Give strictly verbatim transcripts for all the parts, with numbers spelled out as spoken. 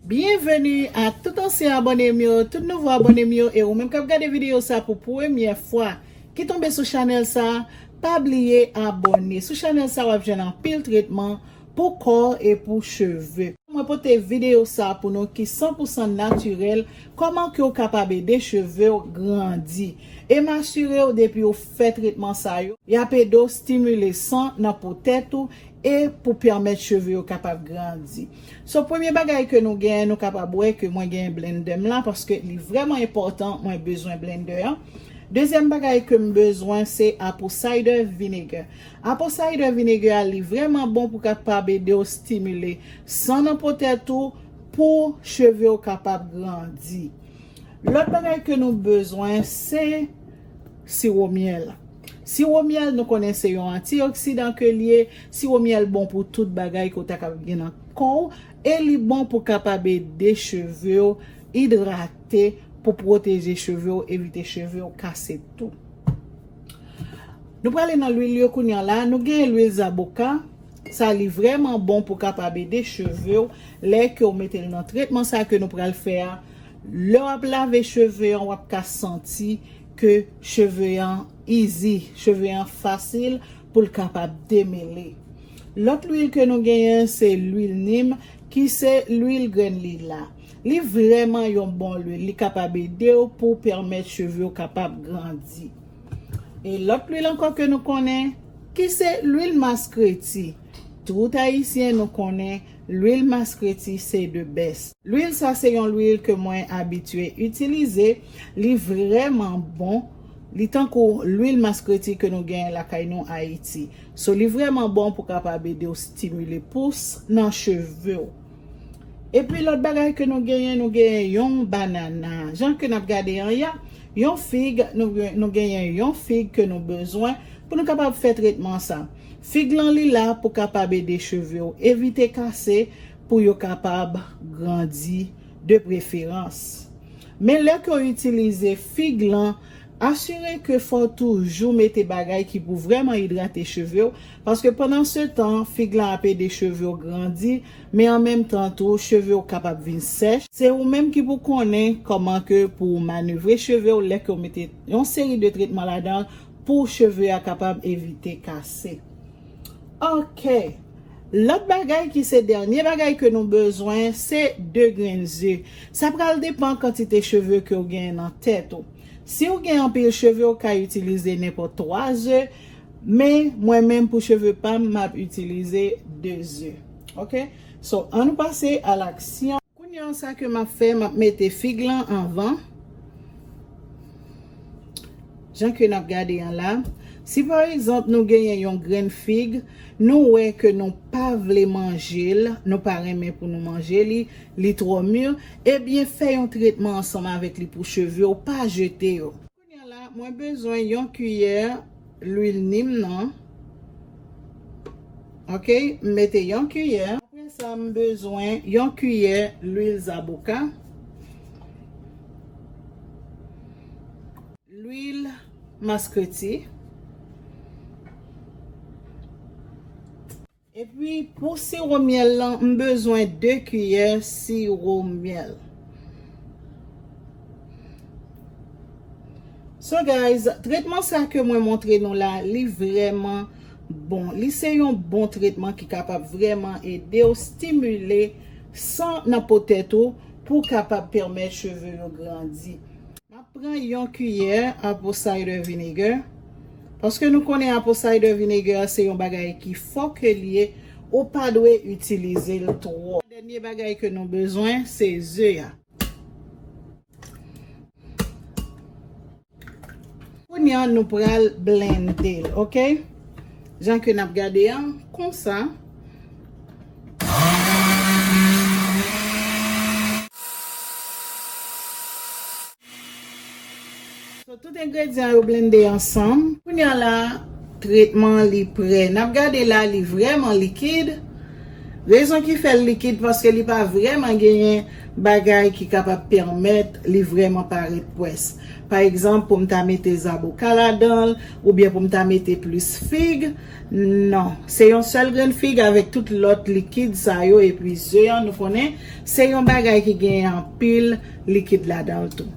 Byenveni a tout ansyen abòne m yo, tout nouvo abòne m yo, e ou menm k ap gade videyo sa pou premyè fwa, ki tonbe sou chanèl sa, pa bliye abòne. Sou chanèl sa, w ap jwenn anpil tretman pou kò e pou cheve. Mwen pote videyo sa pou nou ki san pou san natirèl, kòman ke w kapab ede cheve w grandi. E m asire w, depi w fè tretman sa yo, y ap ede w stimile san nan po tèt ou e pou pèmèt cheve yo kapab grandi. So, premye bagay ke nou genyen, nou kapab wè ke mwen genyen blendè m la, paske li vrèman enpòtan, mwen bezwen blendè an. Dezyèm bagay ke m bezwen, se apple cider vinegar. Apple cider vinegar a, li vrèman bon pou kapab ede w stimile san nan po tèt ou pou cheve w kapab grandi. Lòt bagay ke nou bezwen, se siwo myèl. Siwo myèl, nou konnen se yon antioksidan ke l ye. Siwo myèl bon pou tout bagay ke w ta kapab gen nan kò w. E li bon pou kapab ede cheve w idrate, pou pwoteje cheve w, evite cheve w kase tou. Nou prale nan lwil yo kounye a la. Nou genyen lwil zaboka. Sa li vrèman bon pou kapab ede cheve w lè ke w mete l nan tretman sa ke nou pral fè a. Lè w ap lave cheve an, w ap ka santi ke cheve an easy, cheve an fasil pou l kapab demele. Lòt lwil ke nou genyen, se lwil nim, ki se lwil grenn lila. Li vrèman yon bon lwil. Li kapab ede w pou pèmèt cheve w kapab grandi. E lòt lwil ankò ke nou konnen, ki se lwil maskreti. Tout Ayisyen nou konnen, lwil maskreti se the best. Lwil sa se yon lwil ke mwen abitye itilize. Li vrèman bon. Li tankou lwil maskreti ke nou genyen lakay nou Ayiti. So, li vrèman bon pou kapab ede w stimile pous nan cheve w. Epi lòt bagay ke nou genyen, nou genyen yon banana. Jan ke n ap gade an ya, yon fig, nou, nou genyen yon fig ke nou bezwen pou nou kapab fè tretman sa. Fig lan li la pou kapab ede cheve w evite kase, pou yo kapab grandi de preferans. Men lè ke w itilize fig lan, asire ke fò w toujou mete bagay ki pou vrèman idrate cheve w, paske pandan se tan, fig lan ap ede cheve w grandi, men an menm tan tou, cheve w kapab vin sèch. Se ou menm ki pou konnen kòman ke pou w manevre cheve w lè ke w mete yon seri de tretman ladan l pou cheve a kapab evite kase. Ok. Lòt bagay ki se dènye bagay ke nou bezwen, se de grenn ze. Sa pral depann kantite cheve ke w genyen nan tèt ou. Si w gen anpil cheve, w ka itilize nenpòt twa ze, men mwen menm pou cheve pa m, m ap itilize de ze. Ok? So, ann nou pase a laksyon. Kounye a sa ke m ap fè, m ap mete fig lan anvan. Jan ke n ap gade an la. Si pa egzanp nou genyen yon grenn fig, nou wè ke nou pa vle manje l, nou pa renmen pou nou manje li, li twò mi, ebyen fè yon tretman ansanm avèk li pou cheve w, pa jete yo. Kounye a la, mwen bezwen yon kiyè lwil nim nan. Ok, m mete yon kiyè. Apre sa, m bezwen yon kiyè lwil zaboka, lwil maskreti. Epi pou siwo myèl lan, m bezwen de kiyè siwo myèl. So guys, tretman sa ke mwen montre nou la, li vrèman bon. Li se yon bon tretman ki kapab vrèman ede w stimile san nan po tèt ou pou kapab pèmèt cheve yo grandi. M ap pran yon kiyè apple cider vinegar. Paske nou konnen apple cider vinegar se yon bagay ki fò ke l ye, ou pa dwe itilize l twò. Dènye bagay ke nou bezwen, se ze a. Kounye a, nou pral blende l, ok? Jan ke n ap gade an, konsa. So, tout engredyan yo blende ansanm. Kounye a la, tretman li prè. N ap gade la, li vrèman likid. Rezon ki fè l likid, paske li pa vrèman genyen bagay ki kapab pèmèt li vrèman parèt pwès. Pa egzanp, pou m ta mete zaboka ladan l, oubyen pou m ta mete plis fig, non. Se yon sèl grenn fig avèk tout lòt likid sa yo, epi ze an, nou konnen, se yon bagay ki genyen anpil likid ladan l tou.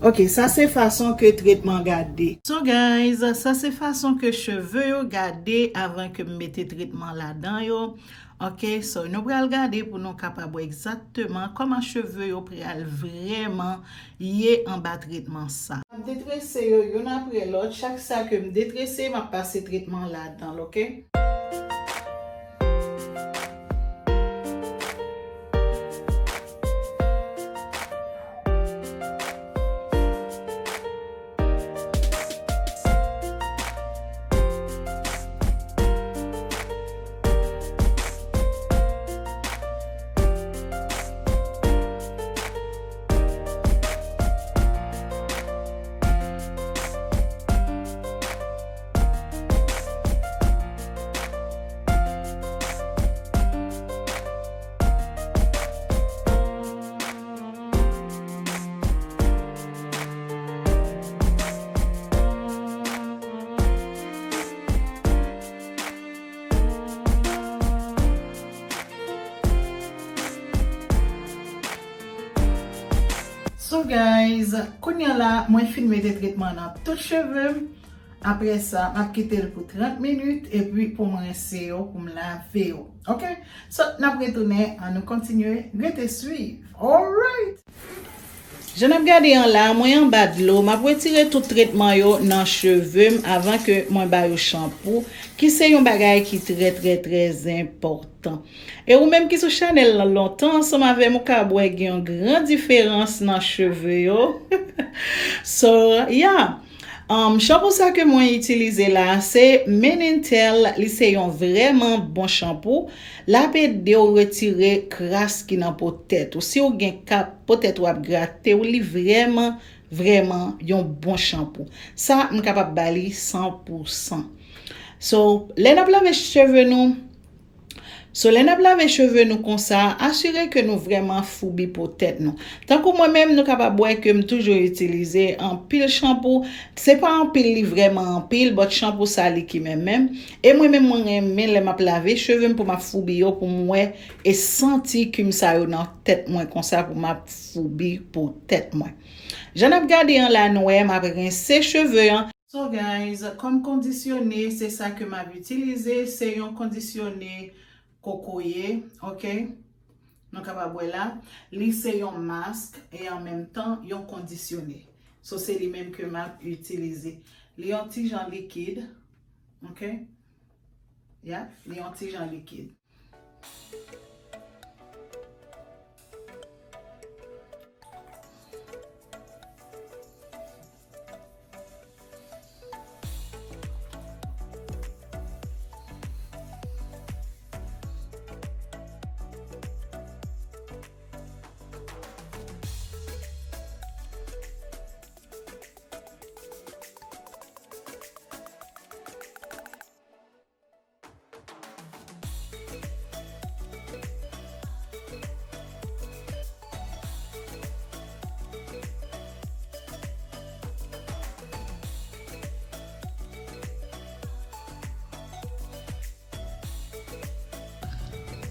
Ok, sa se fason ke tretman gade. So guys, sa se fason ke cheve yo gade avan ke m mete tretman ladan yo. Ok, so nou pral gade pou nou kapab wè egzakteman kòman cheve yo pral vrèman ye anba tretman sa. M ap detrese yo youn apre lòt, chak sa ke m detrese, m ap pase tretman ladan l, ok? So guys, kounye a la, mwen fin mete tretman nan tout cheve m. Apre sa, m ap kite l pou trant minit, epi pou m rense yo, pou m lave yo. Ok? So, n ap retounen, an nou kontinye, rete swiv. Alright! Jan n ap gade an la, mwen anba dlo, m ap retire tout tretman yo nan cheve m avan ke mwen ba yo chanpou, ki se yon bagay ki trè, trè, trè enpòtan. E ou menm ki sou chanèl lan lontan ansanm avè m, ou ka wè gen yon gran diferans nan cheve yo. So, yeah. Um, chanpou sa ke mwen itilize la, se Men and Tell. Li se yon vrèman bon chanpou. L ap ede w retire kras ki nan po tèt ou. Si w gen kap, po tèt ou ap grate w, li vrèman, vrèman yon bon chanpou. Sa, m kapab ba li san pou san. So, lè n ap lave cheve nou, So, lè n ap lave cheve nou konsa, asire ke nou vrèman foubi po tèt nou. Tankou mwen menm, nou kapab wè ke m toujou itilize anpil chanpou. Se pa anpil, li vrèman anpil, but chanpou sa li ki menm menm. E mwen menm, mwen renmen lè m ap lave cheve m pou m ap foubi yo, pou m wè e santi kim sa yo nan tèt mwen konsa pou m ap foubi po tèt mwen. Jan n ap gade an la, nou wè m ap rense cheve an. So guys, kòm kondisyone, se sa ke m ap itilize, se yon kondisyone kokoye, ok? Nou kapab wè la, li se yon mask e an menm tan yon kondisyone. So se li menm ke m ap itilize. Li yon ti jan likid, ok? Yep, li yon ti jan likid.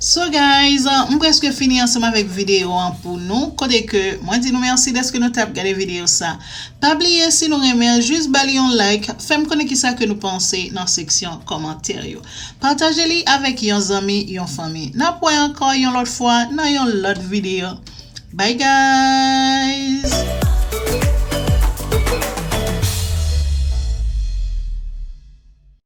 So guys, m prèske fini ansanm avèk videyo an pou nou, kote ke mwen di nou mèsi dèske nou t ap gade videyo sa. Pa bliye, si nou renmen l, jis ba li yon like, fè m konnen kisa ke nou panse nan seksyon kòmantè yo. Pataje li avèk yon zanmi, yon fanmi. N ap wè ankò yon lòt fwa nan yon lòt videyo. Bye guys!